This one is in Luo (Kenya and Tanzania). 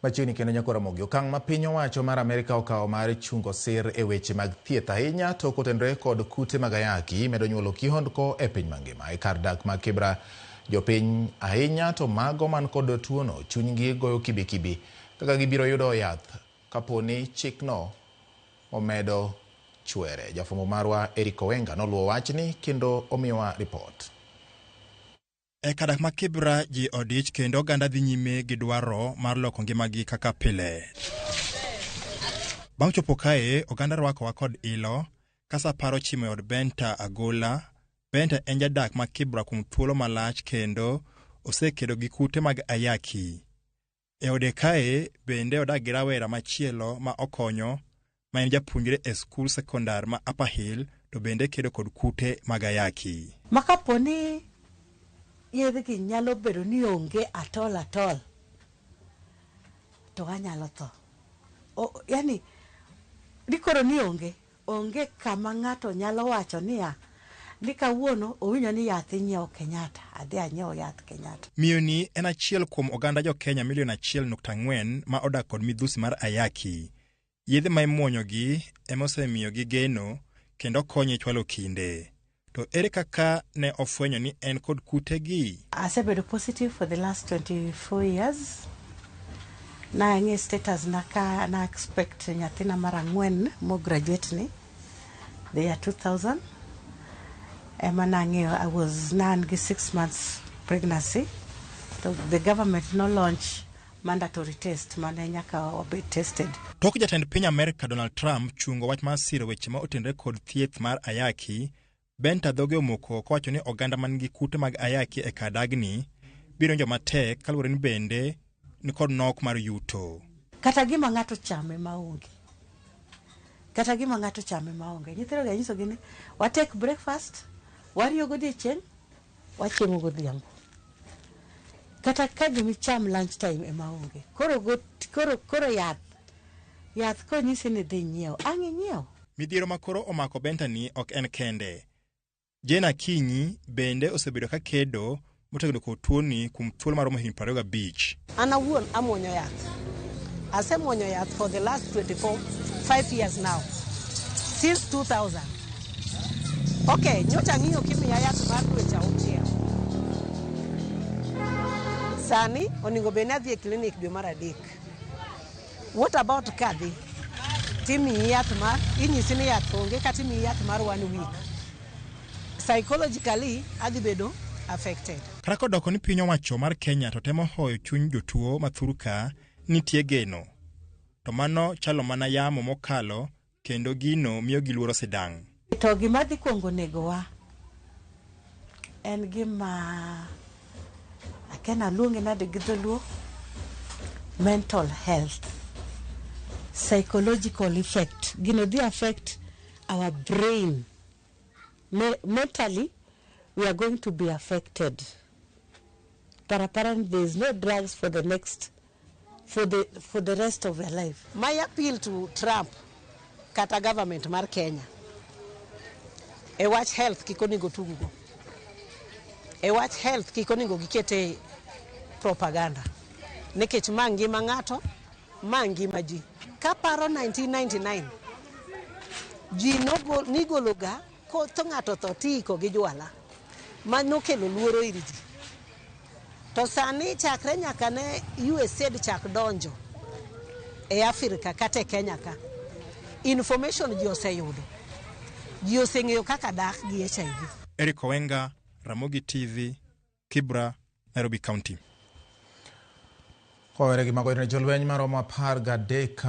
Machiegni kendo nyakora Ramogi, okang' ma piny owacho mar Amerika okawo mar chungo sir e weche mag thieth ahinya to kotenore kod kute mag ayaki medo nyuolo kihondko e piny mangima. E kar dak ma Kibra, jopiny ahinya to mago man kod tuono chunygi goyo kibikibi kaka gibiro yudo yath kaponi chikno omedo chwere. Jafwambo marwa Eric Owenga noluwo wachni kendo omiwa ripot. E kar dak ma Kibra ji odich kendo oganda dhi nyime gi dwaro mar loko ngimagi kaka pile. Bang' chopo kae, oganda rwakowa kod ilo ka sa apar ochimo e od Benta Agola. Benta en jadak ma Kibra kuom thuolo malach kendo osekedo gi kute mag ayaki. E ode kae bende odak gi rawera machielo ma okonyo ma en japuonjre e skul sekondar ma Upper Hill to bende kedo kod kute mag ayaki. Ma kapo ni yedhgi nyalo bedo ni onge at all at all, to anyalo tho. Yani dikoro ni onge, onge kama ng'ato nyalo wacho niya, ni kawuono owinjo ni yath inyiewo Kenyatta, adhi anyiew yath Kenyatta. Miyo ni en achiel kuom oganda jo Kenya milion 1.4 ma odak kod midhusi mar ayaki. Yedhe ma imuonyogi ema osemiyogi geno kendo konye chwalo kinde. To ere kaka ne ofwenyo ni en kod kutegi? Asebedo positive for the last 24 years. Nang'e status na ka na expect nyathina mar ang'wen mo graduate ni the year 2000. Ema nang'eyo I was nan gi 6 months pregnancy. So the government no launch mandatory test mane nyaka wabed tested. Tok jatend piny Amerka Donald Trump chungo wach mar siro weche ma otenore kod thieth mar ayaki, Benta dhoge omoko kowacho ni oganda man gi kute mag ayaki e kar dagni biro winjo matek kaluwore ni bende nikod nok mar yuto. Kata gima ng'ato chame maonge. Kata gima ng'ato chame maonge. Nyithindo gi anyisogi ni wa take breakfast, wariyo godiechieng', wachiemo godhiambo. Kata ka gimicham lunch time ema onge. Koro, go, koro, koro yath, yath konyisi ni dhi nyiew, ang' inyiew. Midhiero ma koro omako Benta ni ok en kende. Jane Akinyi bende osebedo ka kedo motegno kod tuoni kuom thuolo maromo higni 25. An awuon amuonyo yath. Asemuonyo yath for the last 24, 5 years now. Since 2000. Okay, nyocha ang'iyo kimiya yath mar dweche 6. Sani onego bed ni adhi e clinic dwe mar 3. What about kadhi? Timiyi yath mar, inyisi ni yath onge kata imiyi yath mar one week. Psychologically, adhi bedo affected. Kata kodoko ni piny owacho mar Kenya to temo hoyo chuny jotuo ma thurka nitie geno, to mano chalo mana yamo mokalo kendo gino miyo gi luoro sidang'. To gima dhi kuongo negowa en gima akia naluonge nade gi dholuo, mental health, psychological effect. Gino dhi affect our brain. Mentally, we are going to be affected. But apparently there is no drugs for the next, for the rest of your life. My appeal to Trump kata government mar Kenya e wach health kik onego tuggo. E wach health kik onego gikete propaganda. Nikech ma ngima ng'ato, ma ngima ji. Kaparo 1999, ji nigologa ko to ng'ato tho tiiko gi jwala. Ma nokelo luoro ir ji. To sani chakre nyaka ne USAID chak donjo e Afrika kata e Kenya ka, information ji oseyudo. Ji oseng'eyo kaka dak gi HIV. Eric Owenga, Ramogi TV, Kibra, Nairobi County. Kowere gi mago ne jolweny maromo 13.